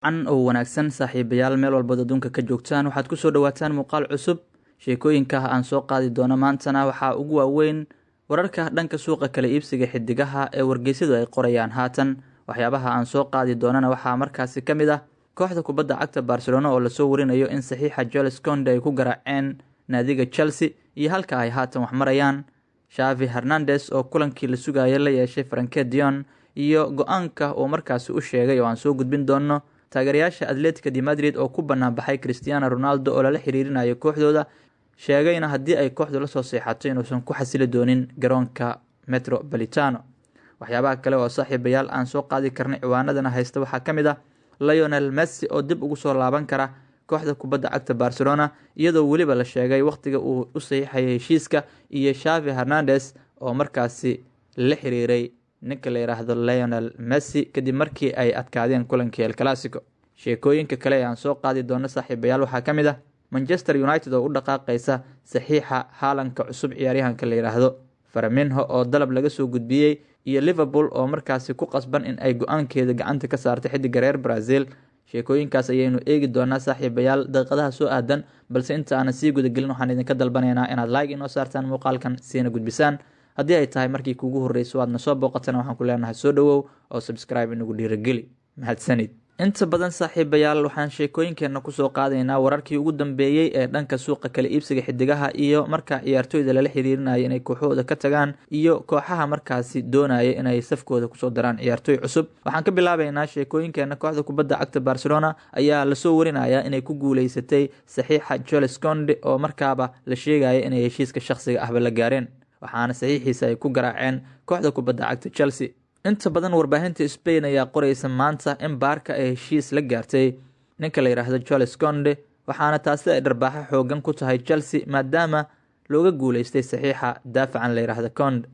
Can oo wanaagsan saaxiibayaal, meel walbaad adduunka ka joogtaan, waxaad kusoo dhawaataan muuqaal cusub. Sheekooyinka aan soo qaadi doono maantana waxaa ugu waaweyn wararka dhanka suuqa kala iibsiga xidigaha ee wargeysyadu ay qorayaan haatan. Waxyaabaha aan soo qaadi doonana waxaa markaasi ka mid ah kooxda kubadda cagta Barcelona oo lasoo warinayo in saxiixa Jules Conde ay ku garaaceen naadiga Chelsea iyo halka ay haatan wax marayaan, Xavi Hernandez oo kulankii la sugayay la yeeshay Frenkie de Jong iyo go-aanka uu markaasi u sheegay oo aan soo gudbin doono, taageerayaasha Atletico de Madrid oo ku banaanbaxay Cristiano Ronaldo oo lala xiriirinayo kooxdooda, sheegayna haddii ay kooxdu lasoo seexato inuusan ku xasili doonin garoonka Metropolitano. Waxyaabaha kale oo saaxiibayaal aan soo qaadi karnay ciwaanadana haysta waxaa ka mid ah Lionel Messi oo dib ugu soo laaban kara kooxda kubadda cagta Barcelona, iyadoo weliba la sheegay wakhtiga uu u saxiixayay heshiiska, iyo Xavi Hernandez oo markaasi la xiriiray ninka la yidhaahdo Lionel Messi kadib markii ay adkaadeen kulankii El Clasico. Sheekooyinka kale ee aan soo qaadi doono saaxiibayaal waxaa ka mid ah Manchester United oo u dhaqaaqaysa saxiixa haalanka cusub ciyaaryahanka la yidhaahdo Faraminho oo dalab laga soo gudbiyey, iyo Liverpool oo markaasi ku qasban in ay go-aankeeda gacanta ka saartay xidiga reer Brazil. Sheekooyinkaas ayaynu eegi doonaa saaxiibayaal daqiiqadaha soo aadan, balse inta aanan sii gudagelin waxaan idinka dalbanaynaa inaad like inoo saartaan muuqaalkan, siina gudbisaan. Haddii ay tahay markii kuugu horreyso aadna soo booqatana, waxaan ku leenahay soo dhowow oo subscribe inagu dhiirageli. Mahadsanid. Inta badan saaxiibayaal waxaan sheekooyinkeenna kusoo qaadaynaa wararkii ugu dambeeyey ee dhanka suuqa kala iibsiga xidigaha iyo markaa ciyaartooyda lala xiriirinayo inay kooxahooda ka tagaan iyo kooxaha markaasi doonaya inay safkooda kusoo daraan ciyaartooy cusub. Waxaan ka bilaabaynaa sheekooyinkeenna kooxda kubadda cagta Barcelona ayaa lasoo warinayaa inay ku guuleysatay saxiixa Jules Conde oo markaaba la sheegaya inay heshiiska shakhsiga ahba la gaareen, waxaana saxiixiisa ay ku garaaceen kooxda kubadda cagta Chelsea. Inta badan warbaahinta Spain ayaa qoraysa maanta in Baarka ay heshiis la gaartay ninka la yidhaahdo Jules Conde, waxaana taasi ay dharbaaxo xoogan ku tahay Chelsea maadaama looga guuleystay saxiixa daafacan la yidhaahdo Conde.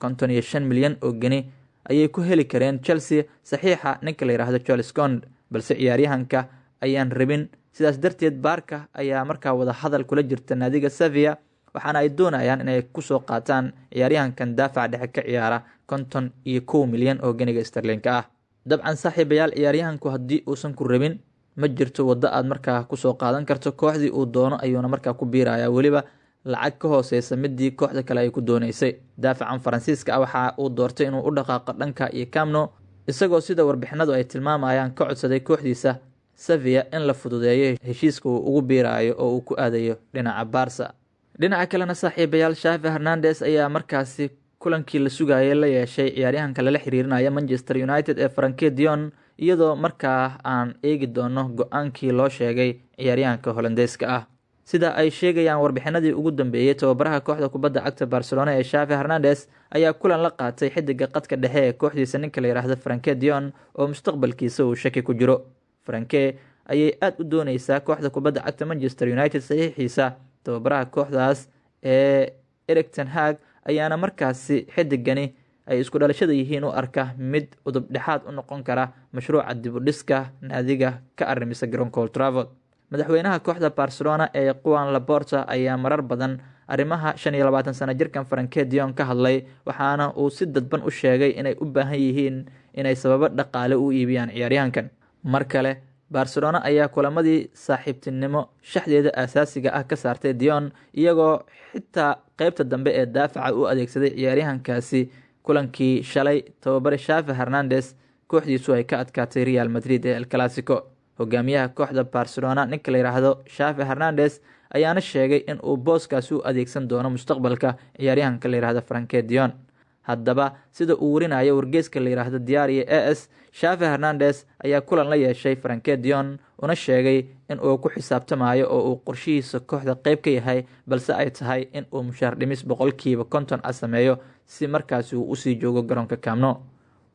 55 milyan oo geni ayay ku heli kareen Chelsea saxiixa ninka la yidhaahdo Jules Conde, balse ciyaaryahanka ayaan rabin. Sidaas darteed Baarka ayaa markaa wada hadal kula jirta naadiga Sevilla, waxaana ay doonayaan inay kusoo qaataan ciyaaryahankan daafaca dhexe ka ciyaara 51 milyan oo geniga sterlinka ah. Dabcan saaxiibayaal, ciyaaryahanku haddii uusan ku rabin ma jirto waddo aad markaa kusoo qaadan karto. Kooxdii uu doono ayuuna markaa ku biirayaa, weliba lacag ka hooseysa midii kooxda kale ay ku dooneysay. Daafacan Faransiiska ah waxa uu doortay inuu u dhaqaaqo dhanka iyo Camp Nou, isagoo sida warbixinadu ay tilmaamayaan ka codsaday kooxdiisa Sevilla in la fududeeyo heshiiska uu ugu biiraayo oo uu ku aadayo dhinaca Barca. Dhinaca kalena saaxiibayaal, Xavi Hernandez ayaa markaasi kulankii la sugayay la yeeshay ciyaaryahanka lala xiriirinaya Manchester United ee Frenkie de Jong, iyadoo markaa aan eegi doono go-aankii loo sheegay ciyaaryahanka Holandeeska ah. Sida ay sheegayaan warbixinadii ugu dambeeyey, tababaraha kooxda kubadda cagta Barcelona ee Xavi Hernandez ayaa kulan la qaatay xidiga qadka dhexe ee kooxdiisa ninka la yidhaahdo Frenkie de Jong oo mustaqbalkiisa uu shaki ku jiro. Frenkie ayay aada u dooneysaa kooxda kubadda cagta Manchester United saxiixiisa. Tababaraha kooxdaas ee Erik ten Hag ayaana markaasi xidigani ay isku dhalashada yihiin u arka mid udub dhexaad u noqon kara mashruuca dibudhiska naadiga ka arrimisa garoonka Old Trafford. Madaxweynaha kooxda Barcelona ee Juan Laporta ayaa marar badan arrimaha 25 sano jirkan Frenkie de Jong ka hadlay, waxaana uu si dadban u sheegay inay u baahan yihiin inay sababo dhaqaale u iibiyaan ciyaaryahankan. Mar kale Barcelona ayaa kulamadii saaxiibtinimo shaxdeeda asaasiga ah ka saartay de Jong, iyagoo xitaa qeybta dambe ee daafaca u adeegsaday ciyaaryahankaasi kulankii shalay tababare Xavi Hernandez kooxdiisu ay ka adkaatay Real Madrid ee El Clasico. Hogaamiyaha kooxda Barcelona ninka la yidhaahdo Xavi Hernandez ayaana sheegay in uu booskaasi u adeegsan doono mustaqbalka ciyaaryahanka la yidhaahdo Frenkie de Jong. Haddaba sida uu warinayo wargeyska la yidhaahdo Diario AS, Xavi Hernandez ayaa kulan la yeeshay Frenkie de Jong una sheegay in uu ku xisaabtamayo oo uu qorshihiisa kooxda qeyb ka yahay, balse ay tahay in uu mushaar dhimis 50% ah sameeyo si markaasi uu usii joogo garoonka Camp Nou.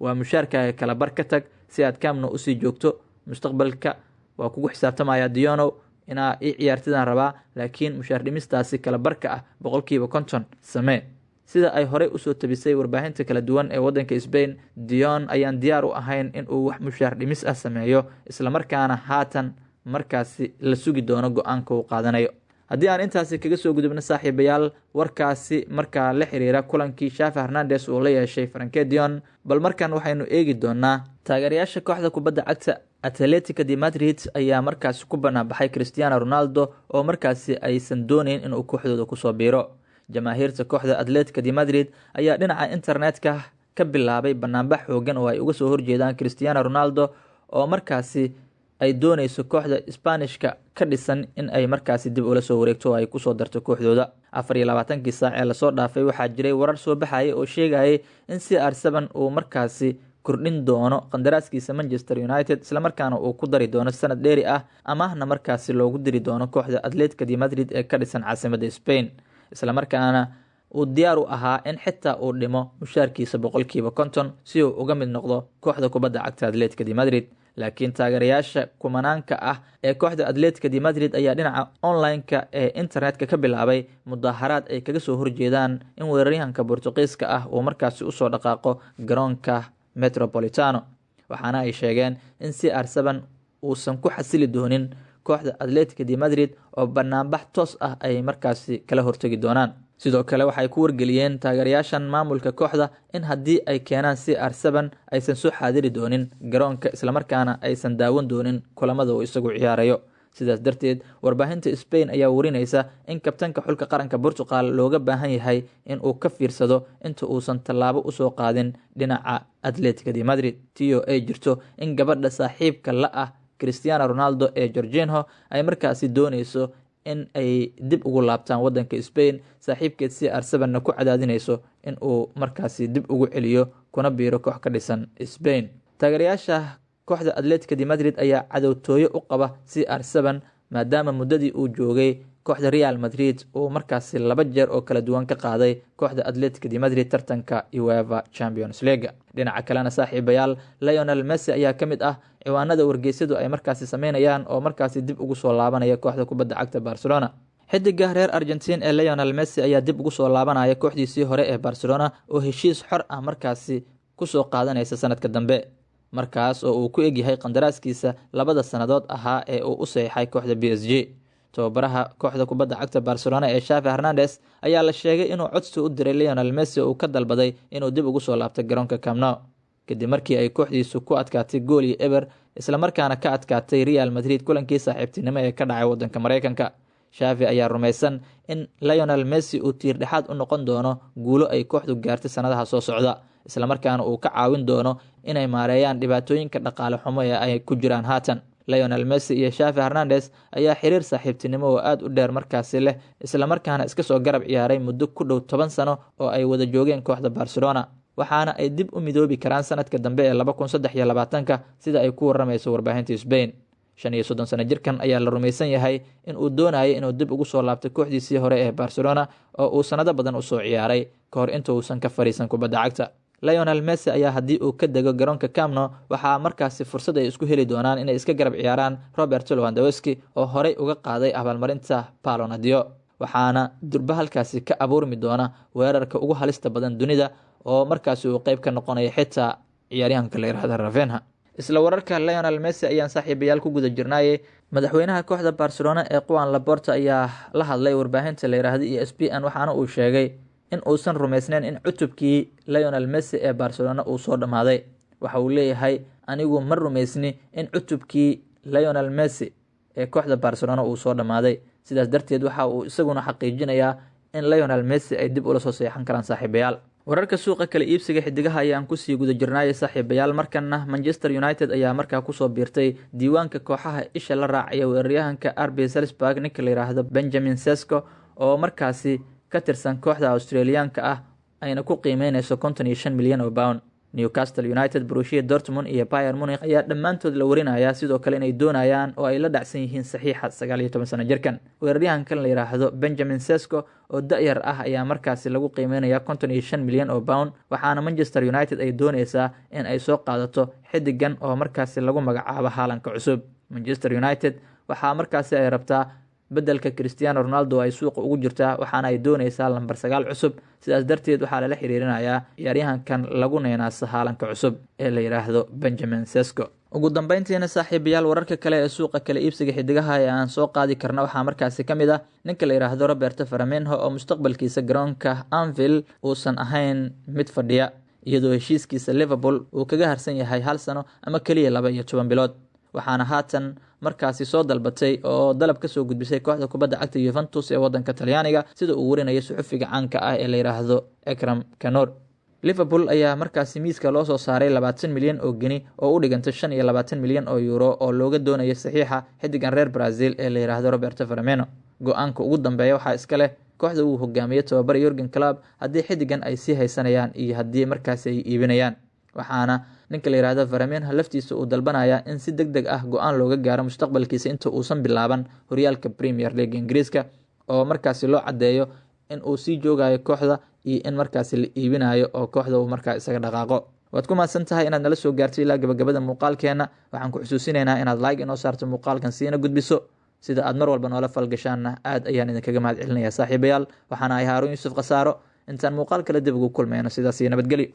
Waa mushaarkaaga kala bar ka tag si aad Camp Nou usii joogto mustaqbalka. Waa kugu xisaabtamaya de Jongow, inaa ii ciyaartidaan rabaa, laakiin mushaar dhimistaasi kala barka ah 50% samee. Sida ay horey usoo tabisay warbaahinta kala duwan ee wadanka Spain, de Jong ayaan diyaar u ahayn in uu wax mushaar dhimis ah sameeyo, islamarkaana haatan markaasi la sugi doono go-aanka uu qaadanayo. Haddii aan intaasi kaga soo gudubno saaxiibayaal warkaasi markaa la xiriira kulankii Xavi Hernandez uu la yeeshay Frenkie de Jong, bal markan waxaynu eegi doonaa taageerayaasha kooxda kubadda cagta Atletico de Madrid ayaa markaasi ku banaanbaxay Cristiano Ronaldo oo markaasi aysan dooneyn inuu kooxdooda kusoo biiro. Jamaahiirta kooxda Atletico de Madrid ayaa dhinaca internetka ka bilaabay banaanbax xoogan oo ay uga soo horjeedaan Cristiano Ronaldo oo markaasi ay dooneyso kooxda Isbaanishka ka dhisan in ay markaasi dib ula soo wareegto oo ay kusoo darto kooxdooda. 24kii saac ee lasoo dhaafay waxaa jiray warar soo baxayay oo sheegayay in CR7 uu markaasi kordhin doono qandaraaskiisa Manchester United, islamarkaana uu ku dari doono sanad dheeri ah, amaahna markaasi loogu diri doono kooxda Atletico de Madrid ee ka dhisan caasimadda Spain, islamarkaana uu diyaar u ahaa in xitaa uu dhimo mushaarkiisa 50% si uu uga mid noqdo kooxda kubadda cagta Atletico de Madrid. Laakiin taageerayaasha kumanaanka ah ee kooxda Atletico de Madrid ayaa dhinaca online-ka ee internetka ka bilaabay mudaharaad ay kaga soo horjeedaan in weeraryahanka Bortuqiiska ah uu markaasi usoo dhaqaaqo garoonka Metropolitano, waxaana ay sheegeen in CR7 uusan ku xasili doonin kooxda Atletico de Madrid oo banaanbax toos ah ay markaasi kala hortegi doonaan. Sidoo kale waxay ku wargeliyeen taageerayaashan maamulka kooxda in haddii ay keenaan CR7 aysan soo xaadiri doonin garoonka, islamarkaana aysan daawan doonin kulamada uu isagu ciyaarayo. Sidaas darteed warbaahinta Spain ayaa warinaysa in kabtanka xulka qaranka Portugal looga baahan yahay in uu ka fiirsado inta uusan tallaabo usoo qaadin dhinaca Atletico de Madrid, tio ay jirto in gabadha saaxiibka la ah Cristiano Ronaldo ee Jorginho ay markaasi dooneyso in ay dib ugu laabtaan wadanka Spain, saaxiibkeed CR7 na ku cadaadinayso in uu markaasi dib ugu celiyo kuna biiro koox ka dhisan Spain. Taageerayaasha kooxda Atletico de Madrid ayaa cadowtooyo u qaba CR7 maadaama muddadii uu joogay kooxda Real Madrid uu markaasi 2 jeer oo kala duwan ka qaaday kooxda Atletico de Madrid tartanka UEFA Champions League. Dhinaca kalena saaxiibayaal, Lionel Messi ayaa ka mid ah ciwaanada wargeysyadu ay markaasi sameynayaan oo markaasi dib ugu soo laabanaya kooxda kubadda cagta Barcelona. Xidiga reer Argentine ee Lionel Messi ayaa dib ugu soo laabanaya kooxdiisii hore ee Barcelona oo heshiis xor ah markaasi kusoo qaadanaysa sanadka dambe, markaas oo uu ku egyahay qandaraaskiisa 2 sannadood ahaa ee uu u saxiixay kooxda PSG. Tababaraha kooxda kubadda cagta Barcelona ee Xavi Hernandez ayaa la sheegay inuu codsi u diray Lionel Messi oo uu ka dalbaday inuu dib ugu soo laabto garoonka Camp Nou kadib markii ay kooxdiisu ku adkaatay gool iyo eber, islamarkaana ka adkaatay Real Madrid kulankii saaxiibtinimo ee ka dhacay wadanka Mareykanka. Xavi ayaa rumaysan in Lionel Messi uu tiir dhexaad u noqon doono guulo ay kooxdu gaartay sanadaha soo socda, islamarkaana uu ka caawin doono inay maareeyaan dhibaatooyinka dhaqaale xumo ee ay ku jiraan haatan. Lionel Messi iyo Xavi Hernandez ayaa xiriir saaxiibtinimo oo aad u dheer markaasi leh, islamarkaana iska soo garab ciyaaray muddo ku dhow 10 sano oo ay wada joogeen kooxda Barcelona, waxaana ay dib u midoobi karaan sanadka dambe ee 2023 sida ay ku waramayso warbaahinta Spain. 35 sano jirkan ayaa la rumaysan yahay in uu doonayay inuu dib ugu soo laabto kooxdiisii hore ee Barcelona oo uu sanado badan usoo ciyaaray ka hor inta uusan ka fariisan kubadda cagta. Lionel Messi ayaa haddii uu ka dego garoonka Camp Nou waxaa markaasi fursad ay isku heli doonaan inay iska garab ciyaaraan Robert Lewandowski oo horey uga qaaday abaalmarinta Ballon d'Or, waxaana durba halkaasi ka abuurmi doona weerarka ugu halista badan dunida oo markaasi uu qeyb ka noqonayo xitaa ciyaaryahanka la yiraahdo Rafinha. Isla wararka Lionel Messi ayaan saaxiibayaal ku guda jirnaaye, madaxweynaha kooxda Barcelona ee Juan Laporta ayaa la hadlay warbaahinta la yiraahdo ESPN, waxaana uu sheegay in uusan rumaysnayn in cutubkii Lionel Messi ee Barcelona uu soo dhamaaday. Waxa uu leeyahay, anigu ma rumaysni in cutubkii Lionel Messi ee kooxda Barcelona uu soo dhamaaday. Sidaas darteed waxa uu isaguna xaqiijinayaa in Lionel Messi ay dib ula soo seexan karaan saaxiibayaal. Wararka suuqa kala iibsiga xidigaha ayaan kusii guda jirnaayay saaxiibayaal. Markana Manchester United ayaa markaa kusoo biirtay diiwaanka kooxaha isha la raacaya weeraryahanka RB Salzburg ninka la yiraahdo Benjamin Sesko oo markaasi ka tirsan kooxda Australiyaanka ah ayna ku qiimeynayso 55 milyan oo pound. Newcastle United, Borussia Dortmund iyo Bayern Munich ayaa dhammaantood la warinayaa sidoo kale inay doonayaan oo ay la dhacsan yihiin saxiixa 19 sano jirkan. Weeraryahankan la yiraahdo Benjamin Sesko oo da'yar ah ayaa markaasi lagu qiimeynayaa 55 milyan oo pound, waxaana Manchester United ay doonaysaa in ay soo qaadato xidigan oo markaasi lagu magacaabo haalanka cusub. Manchester United waxaa markaasi ay rabtaa beddelka Cristiano Ronaldo ay suuqa ugu jirtaa, waxaana ay doonaysaa lambar 9 cusub. Sidaas darteed waxaa lala xiriirinayaa ciyaaryahankan lagu neenaasa haalanka cusub ee la yiraahdo Benjamin Sesko. Ugu dambeyntiina saaxiibayaal, wararka kale ee suuqa kala iibsiga xidigaha ee aan soo qaadi karna waxaa markaasi ka mid ah ninka la yidhaahdo Roberto Firmino oo mustaqbalkiisa garoonka Anfield uusan ahayn mid fadhiya, iyadoo heshiiskiisa Liverpool uu kaga harsan yahay 1 sano ama keliya 12 bilood. Waxaana haatan markaasi soo dalbatay oo dalab kasoo gudbisay kooxda kubadda cagta Juventus ee wadanka Talyaaniga, sida uu warinayo suxufiga caanka ah ee la yidhaahdo Ekram Kanor. Liverpool ayaa markaasi miiska loo soo saaray 20 milyan oo geni oo u dhiganta 25 milyan oo euro oo looga doonayo saxiixa xidigan reer Brazil ee la yidhaahdo Roberto Firmino. Go-aanka ugu dambeeya waxaa iska leh kooxda uu hogaamiyo tababara Jurgen Klopp, haddii xidigan ay sii haysanayaan iyo haddii markaasi ay iibinayaan. Waxaana ninka la yidhaahdo Firmino laftiisa uu dalbanayaa in si deg deg ah go-aan looga gaaro mustaqbalkiisa inta uusan bilaaban horyaalka Premier League Ingiriiska, oo markaasi loo caddeeyo in uu sii joogayo kooxda iyo in markaasi la iibinayo oo kooxda uu markaa isaga dhaqaaqo. Waad ku mahadsan tahay inaad nala soo gaartay ilaa gabagabada muuqaalkeena. Waxaan ku xusuusinaynaa inaad like inoo saarto muuqaalkan siina gudbiso, sida aad mar walba noola falgashaanna aad ayaan idinkaga mahad celinayaa saaxiibayaal. Waxaana ahay Haaruun Yuusuf Khasaaro, intaan muuqaal kale dib ugu kulmayno sidaas iyo nabadgelyo.